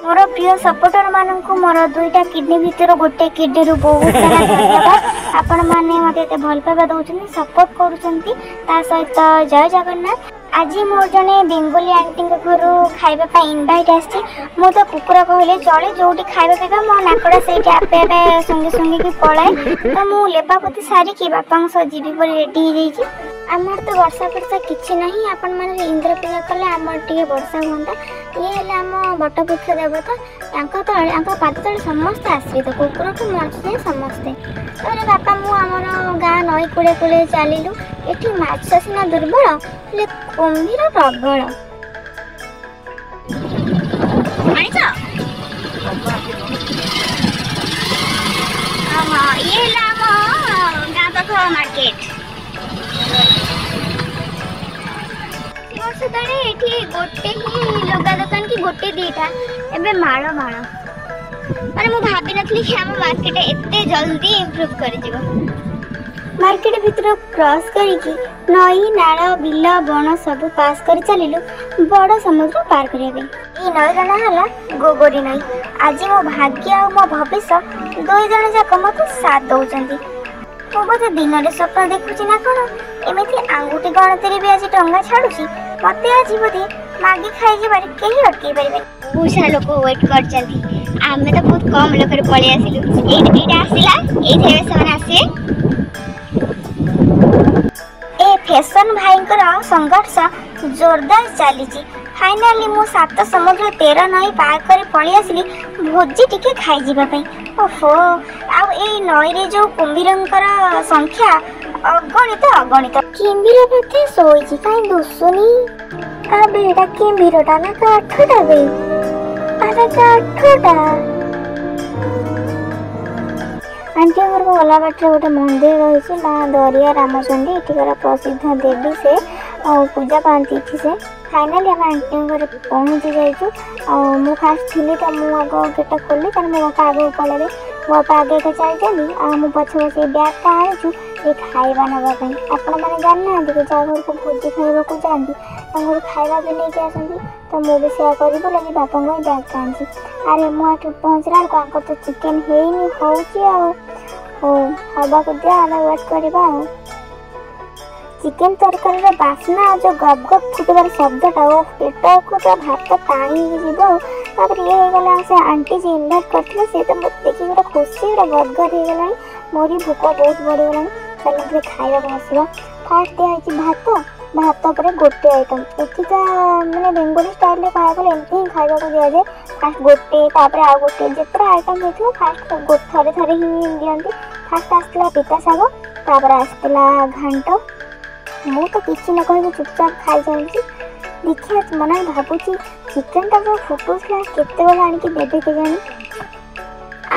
ମୋର ପ୍ରିୟ ସପୋର୍ଟରମାନଙ୍କୁ ମୋର ଦୁଇଟା କିଡ଼ନୀ ଭିତରୁ ଗୋଟେ କିଡ଼ନୀରୁ ବହୁତ ସାରା ଧନ୍ୟବାଦ। ଆପଣମାନେ ମୋତେ ଏତେ ଭଲ ପାଇବା ଦେଉଛନ୍ତି, ସପୋର୍ଟ କରୁଛନ୍ତି। ତା ସହିତ ଜୟ ଜଗନ୍ନାଥ। ଆଜି ମୋର ଜଣେ ବେଙ୍ଗଲୀ ଆଣ୍ଟିଙ୍କ ଘରୁ ଖାଇବା ପାଇଁ ଇନଭାଇଟ୍ ଆସିଛି। ମୁଁ ତ କୁକୁର କହିଲେ ଚଳେ, ଯେଉଁଠି ଖାଇବା ପିଇବା ମୋ ନାକଟା ସେଇଠି ଆପେ ଆପେ ଶୁଙ୍ଘି ଶୁଙ୍ଘିକି ପଳାଏ। ତ ମୁଁ ଲେପାପୋତି ସାରିକି ବାପାଙ୍କ ସହ ଯିବି ବୋଲି ରେଡ଼ି ହେଇଯାଇଛି। ଆମର ତ ବର୍ଷା ଫର୍ଷା କିଛି ନାହିଁ, ଆପଣମାନେ ଇନ୍ଦ୍ର ପୂଜା କଲେ ଆମର ଟିକେ ବର୍ଷା ହୁଅନ୍ତା। ଇଏ ହେଲେ ଆମ ବଟବୃକ୍ଷ ଦେବତା, ତାଙ୍କ ତଳେ, ତାଙ୍କ ପାଦ ତଳେ ସମସ୍ତେ ଆଶ୍ରିତ, କୁକୁରଠୁ ମଣିଷ ଯାଏଁ ସମସ୍ତେ। ତାପରେ ବାପା ମୁଁ ଆମର ଗାଁ ନଈ କୂଳେ କୂଳେ ଚାଲିଲୁ। ଏଠି ମାଛ ସିନା ଦୁର୍ବଳ, ହେଲେ କୁମ୍ଭୀର ପ୍ରବଳ। ଆଣିଛ? ହଁ, ଇଏ ହେଲା ଆମ ଗାଁ ପାଖ ମାର୍କେଟ। ବର୍ଷ ତଳେ ଏଠି ଗୋଟେ ହିଁ ଲୁଗା ଦୋକାନ କି ଗୋଟେ ଦିଟା, ଏବେ ମାଳ ମାଳ। ମାନେ ମୁଁ ଭାବିନଥିଲି କି ଆମ ମାର୍କେଟ ଏତେ ଜଲ୍ଦି ଇମ୍ପ୍ରୁଭ୍ କରିଯିବ। ମାର୍କେଟ ଭିତରୁ କ୍ରସ୍ କରିକି ନଈ, ନାଳ, ବିଲ, ବଣ ସବୁ ପାସ୍ କରି ଚାଲିଲୁ ବଡ଼ ସମୁଦ୍ର ପାର କରିବା ପାଇଁ। ଏଇ ନଈର ନାଁ ହେଲା ଗୋଗରି ନଈ। ଆଜି ମୋ ଭାଗ୍ୟ ଆଉ ମୋ ଭବିଷ୍ୟ ଦୁଇ ଜଣ ଯାକ ମୋତେ ସାଥ ଦେଉଛନ୍ତି। ମୁଁ ବୋଧେ ଦିନରେ ସ୍ୱପ୍ନ ଦେଖୁଛି ନା କ'ଣ? ଏମିତି ଆଙ୍ଗୁଠି ଗଣତିରେ ବି ଆଜି ଟଙ୍କା ଛାଡୁଛି। ମତେ ଆଜି ବୋଧେ ମାଗି ଖାଇଯିବାରେ କେହି ଅଟକେଇ ପାରିବେନି। ବହୁତ ସାରା ଲୋକ ୱେଟ୍ କରିଛନ୍ତି, ଆମେ ତ ବହୁତ କମ୍ ଲୋକରେ ପଳେଇ ଆସିଲୁ। ଏଇଟା ଏଇଟା ଆସିଲା, ଏଇଥିରେ ସେମାନେ ଆସିବେ। ଏ ଫ୍ୟାସନ ଭାଇଙ୍କର ସଂଘର୍ଷ ଜୋରଦାର ଚାଲିଛି। ଫାଇନାଲି ମୁଁ ସାତ ସମୁଦ୍ର ତେର ନଈ ପାର କରି ପଳେଇ ଆସିଲି ଭୋଜି ଟିକେ ଖାଇଯିବା ପାଇଁ। ଓହୋ, ଆଉ ଏଇ ନଈରେ ଯୋଉ କୁମ୍ଭୀରଙ୍କର ସଂଖ୍ୟା ଅଗଣିତ ଅଗଣିତ। କୁମ୍ଭୀର ବୋଧେ ଶୋଇଛି, କାହିଁ ଦୁଶୁନି। ଆବେ ଏଇଟା କୁମ୍ଭୀରଟା ନା କାଠଟା ବେ? ଆରେ କାଠଟା। ଆଣ୍ଟି ଘରକୁ ଗଲା ବାଟରେ ଗୋଟେ ମନ୍ଦିର ରହିଛି, ମା ଦରିଆ ରାମଚଣ୍ଡୀ, ଏଠିକାର ପ୍ରସିଦ୍ଧ ଦେବୀ ସେ, ଆଉ ପୂଜା ପାଆନ୍ତି ଏଠି ସେ। ଫାଇନାଲି ଆମେ ଆଣ୍ଟିଙ୍କ ଘରେ ପହଞ୍ଚି ଯାଇଛୁ। ଆଉ ମୁଁ ଫାଷ୍ଟ ଥିଲି ତ ମୁଁ ଆଗ ଗେଟ୍ଟା ଖୋଲିଲି, ତାପରେ ମୋ ବାପା ଆଗକୁ ପଳେଇଲେ। ମୋ ବାପା ଆଗେ ଆଗେ ଚାଲିଛନ୍ତି ଆଉ ମୁଁ ପଛେ ପଛେ ବ୍ୟାଗ୍ଟା ଆଣିଛୁ ଏ ଖାଇବା ନେବା ପାଇଁ। ଆପଣମାନେ ଜାଣିନାହାନ୍ତି କି ଯାହା ଘରକୁ ଭୋଜି ଖାଇବାକୁ ଯାଆନ୍ତି ତାଙ୍କ ଘରୁ ଖାଇବା ବି ନେଇକି ଆସନ୍ତି? ତ ମୁଁ ବି ସେୟା କରିବି ବୋଲି ଆଜି ବାପାଙ୍କ ପାଇଁ ବ୍ୟାଗ୍ଟା ଆଣିଛି। ଆରେ ମୁଁ ଏଠି ପହଞ୍ଚିଲା ବେଳକୁ ଆଙ୍କର ତ ଚିକେନ୍ ହେଇନି, ହେଉଛି ଆଉ। ହଉ, ହବାକୁ ଦିଅ, ଆମେ ୱେଟ୍ କରିବା। ଆଉ ଚିକେନ୍ ତରକାରୀର ବାସ୍ନା ଆଉ ଯେଉଁ ଗପ ଗପ ଫୁଟିବାର ଶବ୍ଦଟା, ଓ ପେଟକୁ ପୁରା ଭାତ ଟାଣି ହେଇକି ଯିବ। ଆଉ ତାପରେ ଇଏ ହେଇଗଲା, ଆଉ ସେ ଆଣ୍ଟି ଯିଏ ଇନଭାଇଟ୍ କରିଥିଲେ ସେ ତ ମୋତେ ଦେଖିକି ଗୋଟେ ଖୁସି ପୁରା ଗଦଗଦ ହେଇଗଲାଣି। ମୋର ବି ଭୋକ ବହୁତ ବଢ଼ିଗଲାଣି। ଚାଲ ଟିକେ ଖାଇବାକୁ ବସିବା। ଫାଷ୍ଟ ଦିଆହେଇଛି ଭାତ, ଭାତ ପରେ ଗୋଟେ ଆଇଟମ୍। ଏଠିକା ମାନେ ବେଙ୍ଗଲୀ ଷ୍ଟାଇଲ୍ରେ କହିବାକୁ ଗଲେ ଏମିତି ହିଁ ଖାଇବାକୁ ଦିଆଯାଏ। ଫାଷ୍ଟ ଗୋଟେ, ତାପରେ ଆଉ ଗୋଟେ, ଯେତେଟା ଆଇଟମ୍ ହେଇଥିବ ଫାଷ୍ଟ ଥରେ ଥରେ ହିଁ ଦିଅନ୍ତି। ଫାଷ୍ଟ ଆସିଥିଲା ପିତା ଶାଗ, ତାପରେ ଆସିଥିଲା ଘାଣ୍ଟ। ମୁଁ ତ କିଛି ନ କହିକି ଚୁପଚାପ ଖାଇଯାଉଛି। ଦେଖିବା, ମନରେ ଭାବୁଛି ଚିକେନଟା ଯେଉଁ ଫୁଟୁଥିଲା କେତେବେଳେ ଆଣିକି ଦେବେ କେଜାଣି।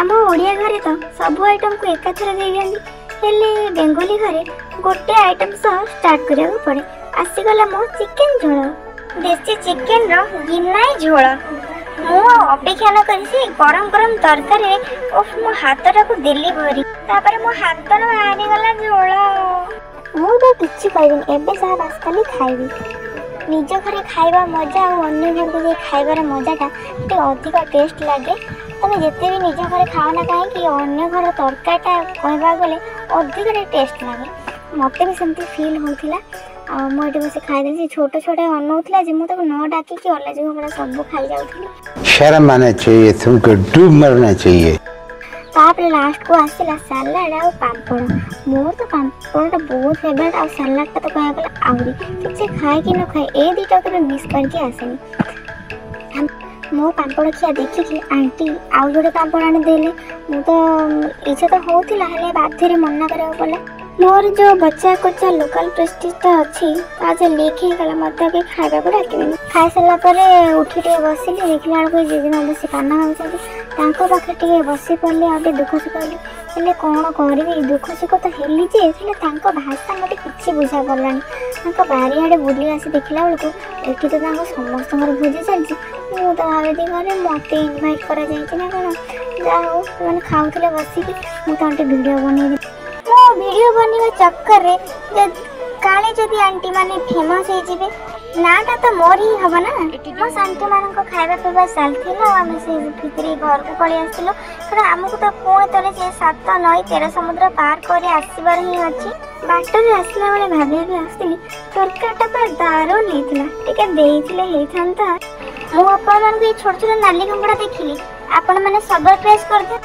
ଆମ ଓଡ଼ିଆ ଘରେ ତ ସବୁ ଆଇଟମ୍କୁ ଏକାଥରେ ଦେଇଦିଅନ୍ତି, ହେଲେ ବେଙ୍ଗଲୀ ଘରେ ଗୋଟେ ଆଇଟମ୍ ସହ ଷ୍ଟାର୍ଟ କରିବାକୁ ପଡ଼େ। ଆସିଗଲା ମୋ ଚିକେନ ଝୋଳ, ଦେଶୀ ଚିକେନର ଗିନାଏ ଝୋଳ। ମୁଁ ଆଉ ଅପେକ୍ଷା ନ କରି ସେ ଗରମ ଗରମ ତରକାରୀରେ ଓଫ୍ ମୋ ହାତଟାକୁ ଦେଲି ଭରି। ତାପରେ ମୋ ହାତରୁ ବାହାରିଗଲା ଝୋଳ। ମୁଁ ତ କିଛି କହିବିନି ଏବେ, ଯାହା ବାସ୍ ଖାଲି ଖାଇବି। ନିଜ ଘରେ ଖାଇବା ମଜା ଆଉ ଅନ୍ୟ ଘରକୁ ଯାଇ ଖାଇବାର ମଜାଟା ଟିକେ ଅଧିକ ଟେଷ୍ଟ ଲାଗେ। ତମେ ଯେତେ ବି ନିଜ ଘରେ ଖାଅ ନା କାହିଁକି, ଅନ୍ୟ ଘର ତରକାରୀଟା କହିବାକୁ ଗଲେ ଅଧିକ ଟିକେ ଟେଷ୍ଟ ଲାଗେ। ମୋତେ ବି ସେମିତି ଫିଲ୍ ହେଉଥିଲା। ଆଉ ମୁଁ ଏଠି ବସି ଖାଇଦେଲି। ସେ ଛୋଟ ଛୋଟ ଅନଉଥିଲା ଯେ ମୁଁ ତାକୁ ନ ଡାକିକି ଅଲାଜୁକ ଭଳିଆ ସବୁ ଖାଇଯାଉଥିଲି। शर्म आना चाहिए तुमको, डूब मरना चाहिए। ତାପରେ ଲାଷ୍ଟକୁ ଆସିଲା ସାଲାଡ଼ ଆଉ ପାମ୍ପଡ଼। ମୋର ତ ପାମ୍ପଡ଼ଟା ବହୁତ ଫେଭରେଟ୍, ଆଉ ସାଲାଡ଼ଟା ତ କହିବାକୁ ଗଲେ ଆହୁରି। କିଛି ଖାଏ କି ନ ଖାଏ, ଏ ଦୁଇଟା କେବେ ମିସ୍ କରିକି ଆସେନି। ମୋ ପାମ୍ପଡ଼ ଖିଆ ଦେଖିକି ଆଣ୍ଟି ଆଉ ଯୋଡ଼େ ପାମ୍ପଡ଼ ଆଣିଦେଲେ। ମୁଁ ତ ଇଚ୍ଛା ତ ହେଉଥିଲା, ହେଲେ ବାଧ୍ୟରେ ମନା କରିବାକୁ ପଡ଼ିଲା। ମୋର ଯେଉଁ ବଚା କୁଚା ଲୋକାଲ୍ ପ୍ରେଷ୍ଟିଜଟା ଅଛି ତା ଯେ ଲିକ୍ ହେଇଗଲା, ମୋତେ ଆଉ କେହି ଖାଇବାକୁ ଡାକିବେନି। ଖାଇସାରିଲା ପରେ ଉଠି ଟିକେ ବସିଲି, ଦେଖିଲା ବେଳକୁ ଜେଜେମା ବସି ପାନ ଖାଉଛନ୍ତି। ତାଙ୍କ ପାଖରେ ଟିକେ ବସି ପଡ଼ିଲି ଆଉ ଟିକେ ଦୁଃଖ ସୁଖ ହେଲି। ହେଲେ କ'ଣ କରିବି, ଦୁଃଖ ସୁଖ ତ ହେଲି ଯେ, ହେଲେ ତାଙ୍କ ଭାଷା ମୋତେ କିଛି ବୁଝା ପଡ଼ିଲାନି। ତାଙ୍କ ବାରିଆଡ଼େ ବୁଲି ଆସି ଦେଖିଲା ବେଳକୁ ଏଠି ତ ତାଙ୍କ ସମସ୍ତଙ୍କର ଭୋଜି ଚାଲିଛି। ମୁଁ ତ ଭାବିଲି ଘରେ ମୋତେ ଇନଭାଇଟ୍ କରାଯାଇଛି ନା କ'ଣ। ଯାହା ହଉ, ସେମାନେ ଖାଉଥିଲେ ବସିକି, ମୁଁ ତାଙ୍କ ଟିକେ ଭିଡ଼ିଓ ବନେଇଲି। ମୋ ଭିଡ଼ିଓ ବନେଇବା ଚକ୍କରରେ କାଳେ ଯଦି ଆଣ୍ଟି ମାନେ ଫେମସ୍ ହେଇଯିବେ। ନାଁଟା ତ ମୋର ହିଁ ହବ ନା। ମୋ ଆଣ୍ଟିମାନଙ୍କ ଖାଇବା ପିଇବା ଚାଲିଥିଲା ଆଉ ଆମେ ସେ ଭିତରେ ଘରକୁ ପଳେଇ ଆସିଥିଲୁ, କାରଣ ଆମକୁ ତ ପୁଣି ଥରେ ସେ 7 ନଈ 13 ସମୁଦ୍ର ପାର କରି ଆସିବାର ହିଁ ଅଛି। ବାଟରେ ଆସିଲା ବେଳେ ଭାବି ଭାବି ଆସୁଥିଲି, ତରକାରୀଟା ପୁରା ଦାରୁଣ ହେଇଥିଲା, ଟିକେ ଦେଇଥିଲେ ହେଇଥାନ୍ତା। ମୁଁ ଆପଣମାନଙ୍କୁ ଏଇ ଛୋଟ ଛୋଟ ନାଲି କଙ୍କଡ଼ା ଦେଖିଲି, ଆପଣମାନେ ସବର ପ୍ରେସ୍ କରିଦିଅ।